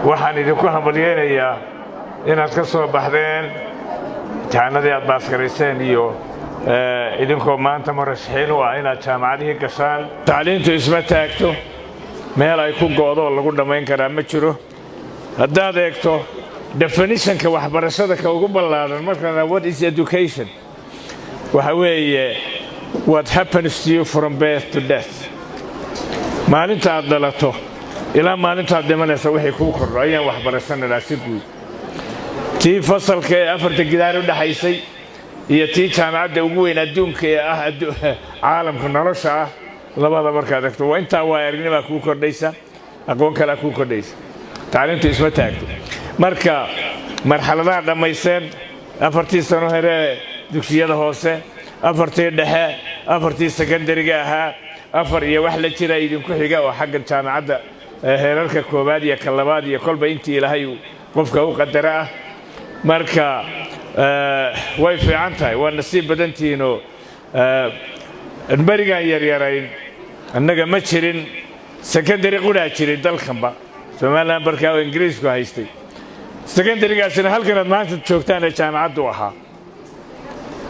Waxaan idinku hambalyeynayaa inaad ka soo baxdeen imtixaanadii aad baaskarayseen iyo idinkoo maanta murashaxiin u ah inaad jaamacadihii gashaan. Tacliintu isma taagto, meel ay ku go'do oo lagu dhammayn karaa ma jiro. Haddaad eegto definitionka waxbarashada ka ugu ballaaran markana, what is education? Waxa weeye what happens to you from birth to death. Maalinta aad dhalato ilaa maalintaad dhimanaysa wixii kuu kordho ayaan waxbarasho nidhaa si guud. Tii fasalka ee afarta gidaar u dhexaysay iyo tii jaamacadda ugu weyn adduunka ee ah caalamka nolosha ah, labada markaad eegto, waa intaa. Waa aragnimaa kuu kordhaysa, aqoon kalea kuu kordhaysa. Tacliintu isma taagto. Marka marxaladaha dhammayseen, 4-tii sano heree dugsiyada hoose, 4-tii dhexe, 4-tii sekondariga ahaa, 4 iyo wax la jira idinku xiga oo xagga jaamacadda heerarka koowaad iyo ka labaad iyo kolba intii Ilaahay qofka u qadara ah. Marka way fiican tahay, waa nasiib badantihiinoo berigaan yaryarayn annaga ma jirin secondary qudhaa jiray dalkanba Somaliland barkaa oo Ingiriisku haystay. Secondarygaasina halkanaad maanta joogtaan ee jaamacaddu ahaa,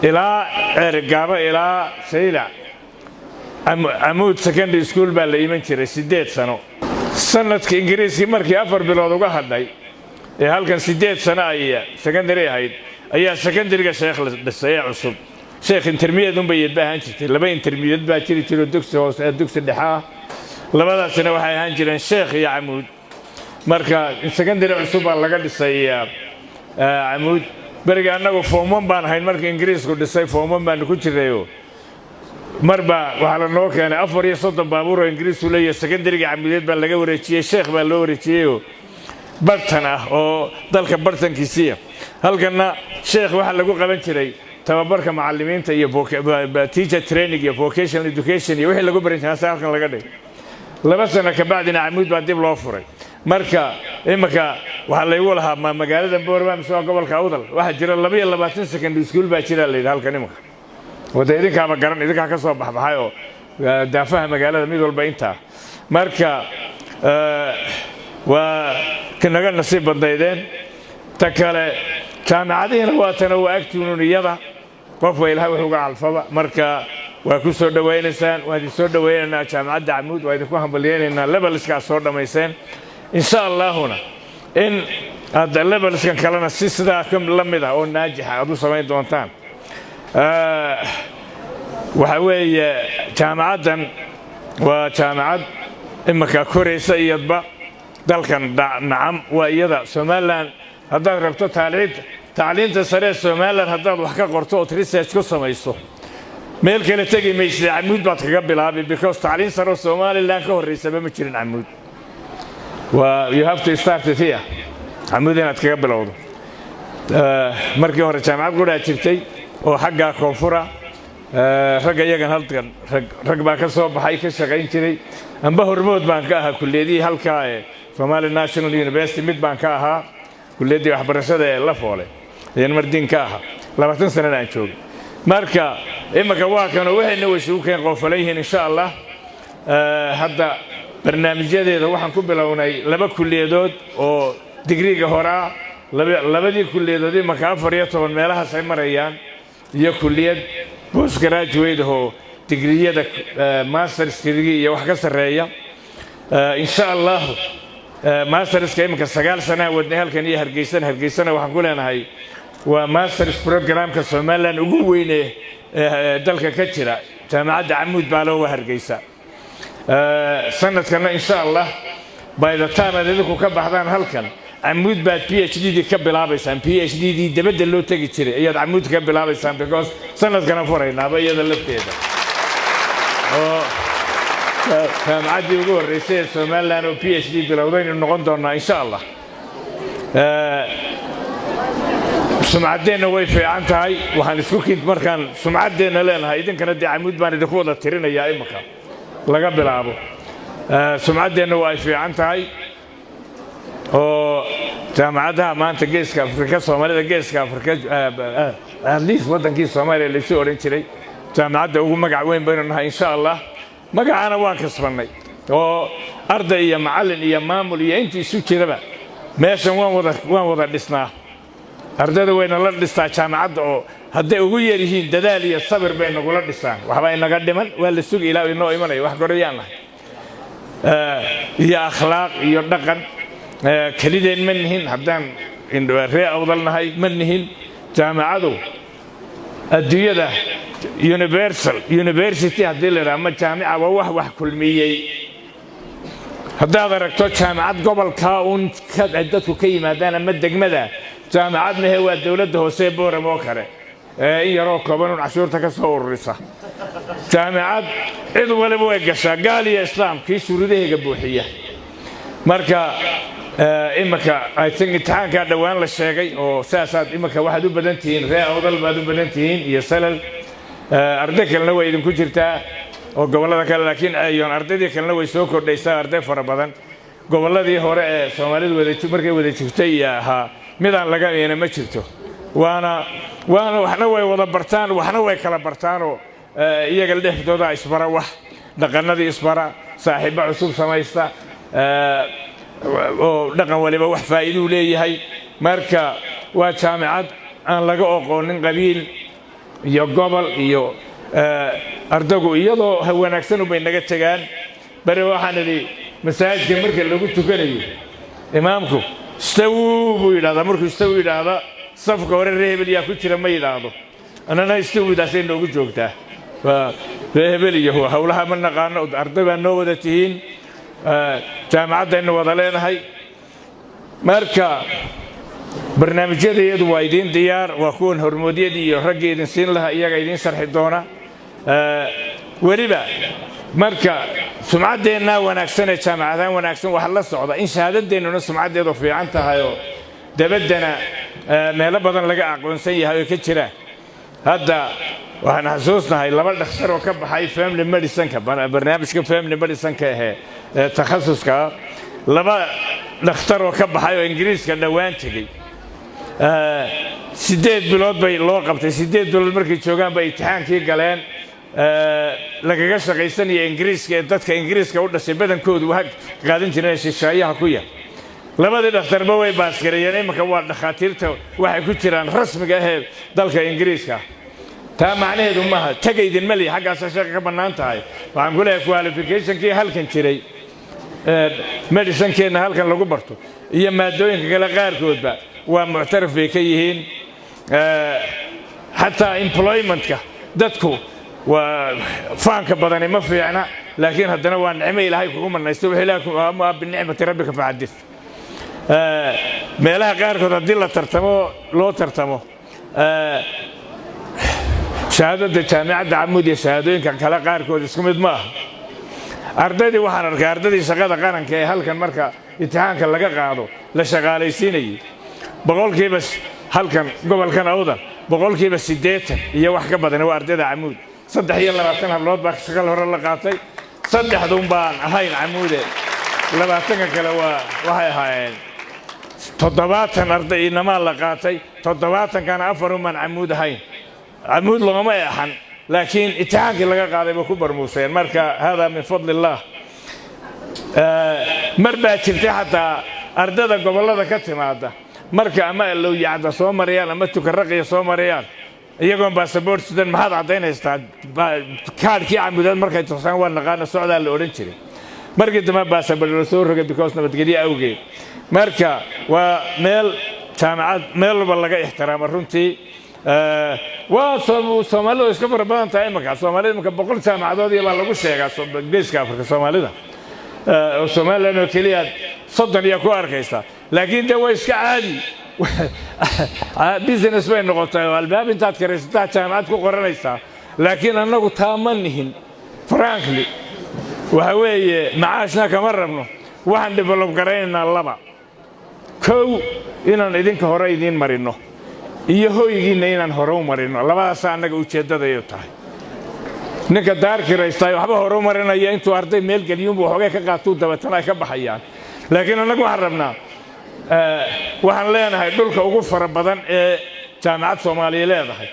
ilaa Ceerigaabo ilaa Saylac Camuud Secondary School baa la iman jiray 8 sano. Sanadka Ingiriiskii markii 4 bilood uga hadhay ee halkan 8 sano ay secondary ahayd ayaa secondaryga Sheekh la dhisay ee cusub. Sheekh intermediate unbay yadba ahaan jirtay. Laba intermediate baa jiri jiro, dugsi hoose ee dugsi dhexe ah. Labadaasina waxay ahaan jireen Sheekh iyo Camuud. Marka secondary cusub baa laga dhisay Camuud. Beriga annagu form one baan ahayn markii Ingiriisku dhisay, form one baanu ku jirayo. Marba waxaa la noo keenay 34 baabuur oo Ingiriisku leeyahay. Secondaryga Camuudeed baa laga wareejiyey, Sheekh baa loo wareejiyeyoo bartan ah oo dalka bartankiisiya. Halkanna Sheekh waxaa lagu qaban jiray tababarka macallimiinta iyo teacher training iyo vocational education iyo wixii lagu baran jiray hase halkan laga dhigay. 2 sano kabacdina Camuud baa dib loo furay. Marka iminka waxaa laygu lahaa, ma magaalada Boorama mise waa gobolka Awdal? Waxaa jira 22 secondary school baa jira la yidhi halkan iminka. Wada idinkaaba garan, idinkaa ka soo baxbaxay oo daafaha magaalada mid walba intaa. Marka waa naga nasiib badnaydeen. Ta kale, jaamacadihiina waatana waa agtuununiyada qofka Ilahay wuxuu uga calfaba. Marka waa ku soo dhowaynaysaan, waa idin soo dhowaynaynaa Jaamacadda Camuud, waa idinku hambalyaynaynaa levelskaas soo dhammayseen. Insha Allahuna in aad levelskan kalena si sidaa la mid ah oo naajixa aad u samayn doontaan. Waxa weeye jaamacaddan waa jaamacad iminka koraysa iyadba dalkan. Nacam, waa iyada Somaliland. Haddaad rabto tacliinta sare ee Somaliland, haddaad wax ka qorto ood research ku samayso, meel kale tegi maysid, Camuud baad kaga bilaabi, because tacliin sare oo Somaliland ka horraysaba ma jirin. Camuud waa you have to start it here, Camuud inaad kaga bilowdo. Markii hore jaamacad qudhaa jirtay oo xagga koonfura. Ragga iyagan halkan rag baa ka soo baxay, ka shaqayn jiray. Amba hormood baan ka ahaa kulliyadihii halkaa ee Somali National University, mid baan ka ahaa kulliyaddii waxbarashada ee La Foole ayaan mardiin ka ahaa, 20 sanana aan joogay. Marka iminka waa kanoo waxayna way isugu keen qoofalan yihiin, insha Allah. Hadda barnaamijyadeeda waxaan ku bilownay laba kulliyadood oo digriga horaa. Labadii kulliyadood imanka 14 meelahaas ay marayaan iyo kulliyad post graduate oo digriyada masters degree iyo wax ka sarreeya, insha Allahu. Masterska iminka 9 sanaa wadnay halkan iyo Hargeysana. Hargeysana waxaan ku leenahay waa masters programka Somaliland ugu weyne dalka ka jira. Jaamacadda Camuud baa looga Hargeysa. Sanadkana, insha Allah, by the time aad idinku ka baxdaan halkan, Camuud baad PhD dii ka bilaabaysaan. PhD dii dabadda loo tegi jiray ayaad Camuud ka bilaabaysaan, because sanadkana furaynaaba iyada lafteeda oo jaamacaddii ugu horreysay ee Somaliland oo PhD bilowdaynu noqon doonnaa, insha Allah. Sumcaddeenna way fiican tahay. Waxaan isku kin markaan sumcaddeenna leenahay, idinkana dee Camuud baan idinku wada tirinayaa imika laga bilaabo. Sumcaddeenna waa ay fiican tahay oo jaamacadaha maanta Geeska Afrika, Soomaalida Geeska Afrika, at least waddankii Soomaaliya laysu odhan jiray, jaamacadda ugu magac weyn baynu nahay, insha Allah. Magacana waan kasbannay oo arday iyo macallin iyo maamul iyo intii isu jiraba. Meeshan waan wada dhisnaa, ardayda wayna la dhistaa jaamacadda, oo hadday ugu yar yihiin dadaal iyo sabir bay nagula dhisaan. Waxba inaga dhiman, waa la sugi ilaa inoo imanayo wax gorayaan nahay iyo akhlaaq iyo dhaqan. Kelideen ma nihin, haddaan ree Awdal nahay ma nihin. Jaamacadu adduunyada universal university haddii la idhaha ma jaamica, waa wax kulmiyey. Haddaad aragto jaamacad gobolkaa uun dadku ka yimaadaan ama degmada, jaamacad mahe, waa dowladda hoose ee Boorama oo kale, in yaroo kooban un cashuurta ka soo ururisa. Jaamicad cid waliba way gashaa, gaal iyo islaam, kii shuruudaheega buuxiya. Marka iminka I think imtixaankaa dhowaan la sheegay oo saasaad iminka waxaad u badan tihiin ree Awdal baad u badan tihiin iyo Salal. Arday kalena way idinku jirtaa oo gobollada kale, laakiin ayoon ardaydii kalena way soo kordhaysaa. Arday fara badan gobolladii hore ee Soomaalidu wada markay wada jirtay iyo ahaa midaan laga ina ma jirto. Waana waxna way wada bartaan, waxna way kala bartaanoo iyaga dhexdooda isbara, wax dhaqanadii isbara, saaxiibbo cusub samaysta, oo dhaqan waliba wax faa'iiduu leeyahay. Marka waa jaamicad aan laga oqoonin qabiil iyo gobol iyo ardaygu, iyadoo wanaagsan ubay naga tegaan. Beri waxaan idhi, masaajidka marka lagu tukanayo imaamku "Istawuu" buu yidhahdaa. Markuu "istawu" yidhaahda, safka hore ree hebel yaa ku jira ma yidhaahdo. Annana istawudaasay noogu joogtaa. Waa ree hebel iyo howlaha ma naqaano. Arday baa noo wada tihiin, jaamacaddaynu wada leenahay. Marka barnaamijyada iyadu waa idiin diyaar, waa kuwan hormoodyadii iyo raggii idin siin lahaa, iyaga idiin sharxi doona. Weliba marka sumcaddeenna wanaagsan ee jaamacadahan wanaagsan waxaa la socda in shahaadadeennuna sumcaddeedu fiican tahay, oo dabaddana meelo badan laga aqoonsan yahay oo ka jiraan. Hadda waxaan xasuusnahay laba dhakhtar oo ka baxay family medicineka, barnaamijka family medicineka ahee ee takhasuska. Laba dhakhtar oo ka baxay oo Ingiriiska dhowaan tegey, 8 bilood bay loo qabtay. 8 bilood markay joogaan bay imtixaankii galeen lagaga shaqaysanaya Ingiriiska, ee dadka Ingiriiska u dhashay badankoodu waa qaadan jireen shisheeyaha ku yar. Labadii dhakhtarba way baasgareeyeen. Iminka waa dhakhaatiirta, waxay ku jiraan rasmiga ahee dalka Ingiriiska. Taa macnaheedu maaha tagaydin mali xaggaasa shaqa ka bannaan tahay. Waxaan ku leeyahay qualificationkii halkan jiray, medicinekeenna halkan lagu barto iyo maadooyinka kale qaarkoodba waa muctaraf bay ka yihiin. Xataa employmentka dadku waa faanka badani ma fiicna, laakiin haddana waa nicmo Ilaahay kugu manaysto. Wuxuu Ilaahay "بنعمة ربك فحدث". Meelaha qaarkood haddii la tartamo, loo tartamo shahaadada Jaamicadda Camuud iyo shahaadooyinka kale qaarkood isku mid ma aha. Ardaydii waxaan arkay, ardaydii shaqada qaranka ee halkan marka imtixaanka laga qaado la shaqaalaysiinayay, boqolkiiba halkan gobolkan Awdal 80% iyo wax ka badan waa ardayda Camuud. 23 hablood baa shaqal hore la qaatay, saddexdun baan ahayn Camuude. 20-ka kale waa waxay ahaayeen 70 arday inamaa la qaatay, 70-kana afarun baan Camuud ahayn. Camuud looma eexan, laakiin imtixaankii laga qaaday ba ku barmuuseen. Marka هذا من فضل الله. Mar baa jirtay xataa ardada gobollada ka timaada marka ama Lowyacda soo marayaan ama Tukaraqiya soo marayaan, iyagoon baasaboort sidan, "Maxaad caddaynhaystaa?" Kaadhkii Camuudaad markay tusaan, "Waa naqaana, socdaa," la odhan jiray. Markii dambe baasaboort la soo rogay because nabadgelyo awgeed. Marka waa meel jaamacad meel walba laga ixtiraamo runtii. Waa Soomaalidu iska fara badan tahay imanka. Soomaalida imanka 100 jaamacadood iyo baa lagu sheegaa Geeska Afrika. Soomaalida oo Somaliland oo keliya 30 iyo ku arkaysa, laakiin dee waa iska caadi, business bay noqotay oo albaab intaad karaysataa jaamacad ku qoranaysaa. Laakiin annagu taa ma nihin. Frankly, waxa weeye macaashna kama rabno. Waxaan develop garaynaynaa laba: kow, inaan idinka hore idiin marinno, iyo hoygiinna inaan hore u marinno. Labadaasa annaga ujeeddadayu tahay. Ninka daar kiraystaay waxba hore u marinaya, intuu arday meel geliyuunbu waxoogay ka qaatuu, dabeetana ay ka baxayaan. Laakiin annagu waxaan rabnaa, waxaan leenahay dhulka ugu fara badan ee jaamacad Soomaaliya leedahay.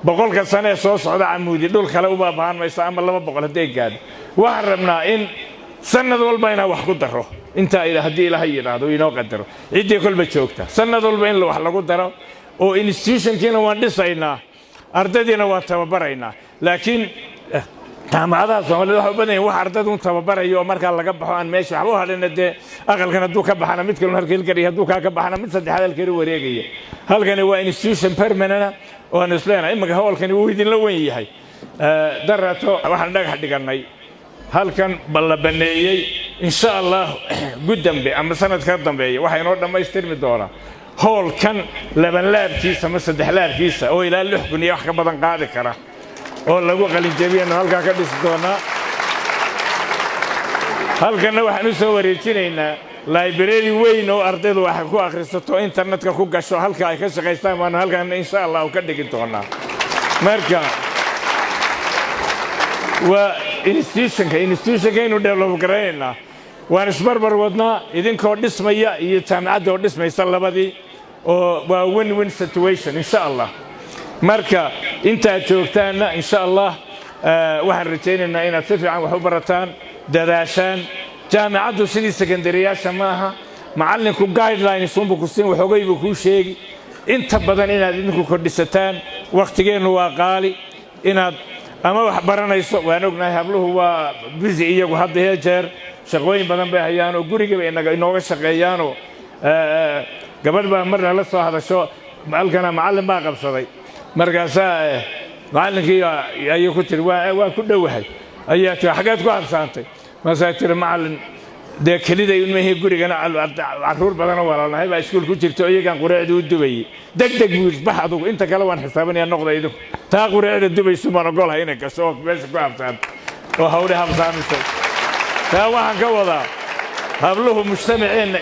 100-ka sane ee soo socda Camuudi dhul kale u baabahan mayso, ama 200 hadday gaadho. Waxaan rabnaa in sanad walba inaan wax ku darro. Intaa haddii Ilaahay yidhaahdo, inoo qadaro, ciddii kolba joogta sanad walba in wax lagu daro oo institutionkiina waan dhisaynaa, ardaydiina waan tababaraynaa. Laakiin jaamacadaha Soomaalida waxa u badan yahin wax ardaydu un tababarayo oo markaa laga baxo aan meesha waxba u hadhina. Dee aqalkan hadduu ka baxana, mid kalun halka hilgariya, hadduu kaa ka baxana, mid saddexaad halkani wareegaya. Halkani waa institution permanent oo aanu isleenahay. Iminka howlkani wuu idinla weyn yahay. Darato waxaan dhagax dhigannay halkan ba la baneeyey. Insha Allah gud dambe ama sanadka dambeeya waxaa inoo dhammaystirmi doonaa hoolkan labanlaabkiisa ama saddexlaabkiisa oo ilaa 6000 iyo wax ka badan qaadi kara oo lagu qalinjabiyano halkaa ka dhisi doonaa. Halkanna waxaan u soo wareejinaynaa library weyn oo ardaydu wax ku akhrisato, internetka ku gasho, halka ay ka shaqaystaan baanu halkan insha Allah ka dhigi doonaa. Marka waa institutionkaynu develop garaynaynaa, waan isbarbar wadnaa idinkoo dhismaya iyo jaamacadda oo dhismaysa labadii, oo waa win win situation insha Allah. Marka intaad joogtaanna insha Allah waxaan rajaynaynaa inaad si fiican wax u barataan, dadaashaan. Jaamacaddu sidii sekandariyaasha ma aha. Macallinku guidelines unbuu ku siin, waxoogay buu kuu sheegi. Inta badan inaad idinku kordhisataan. Wakhtigeennu waa qaali. Inaad ama wax baranayso, waan ognahay habluhu waa busy iyagu hadda hee jeer, shaqooyin badan bay hayaan oo gurigaba inooga shaqeeyaanoo. Gabadh baa marna la soo hadasho halkana, macallin baa qabsaday. Markaasaa macallinkii ayuu ku tiri, "Waa ku dhowahay." Ayaa tiri, "Xaggeed ku habsaantay?" Markaasaa tiri, "Macallin, dee keliday unmahi, gurigana carruur badanoo walaalnahay baa iskuul ku jirto, iyagaan qureecda u dubayey." "Deg deg," buu yidhi, "bax adugu, inta kale waan xisaabinaya, noqda idinku." Taa qureecda dubaysu baan ogolahay inay gasho oo meesha ku habsaanto oo hawle habsaamisay. Taa waxaan ka wadaa, habluhu mujtamaceenna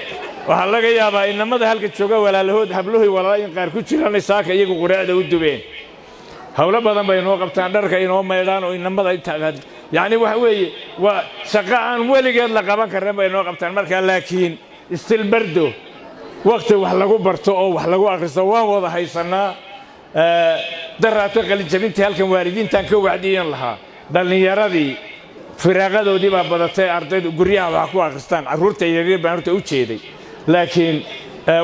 waxaa laga yaabaa inamada halka jooga walaalahood, habluhu walaala in qaar ku jiraan saaka iyagu qureecda u dubeen. Hawlo badan bay inoo qabtaan, dharka inoo maydhaan oo inamada, yacni waxa weeye waa shaqo aan weligeed la qaban karin bay inoo qabtaan. Marka laakiin still bardo wakti wax lagu barto oo wax lagu akhristo waan wada haysannaa. Daraato qalinjabintii halkan waalidiintaan ka wacdiyan lahaa, dhallinyaradii firaaqadoodii baa badatay, ardaydu guryaha wax ku akhristaan, carruurta yaryar baan horta u jeeday. Laakiin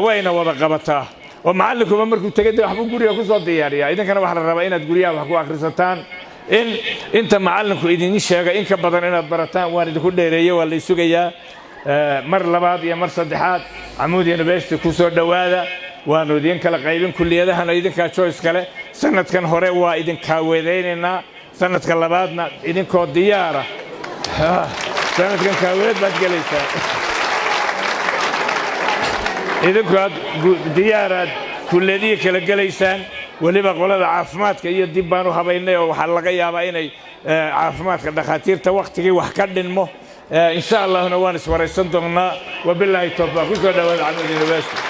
wayna wada qabataa oo macallinkuba markuu tegay dee waxbuu guriga ku soo diyaariyaa. Idinkana waxaa la rabaa inaad guryaha wax ku akhrisataan, in inta macallinku idin sheega in ka badan inaad barataan. Waan idinku dheereeye, waa lay sugayaa. Mar labaad iyo mar saddexaad, Camuud University ku soo dhowaada. Waanu idin kala qaybin kuliyadahana, idinkaa choice kale. Sanadkan hore waa idinkaa weedaynaynaa, sanadka labaadna idinkoo diyaara. Sanadkan kaaweed baad gelaysaa, idinku aad diyaaraad kulliyadihii kala gelaysaan. Weliba qolada caafimaadka iyo dib baan u habaynay oo waxaa laga yaabaa inay caafimaadka dhakhaatiirta wakhtigii wax ka dhinmo. Insha Allahna waan iswaraysan doonnaa. Wabilaahi towfiiq. Ku soo dhawaada Camuud University.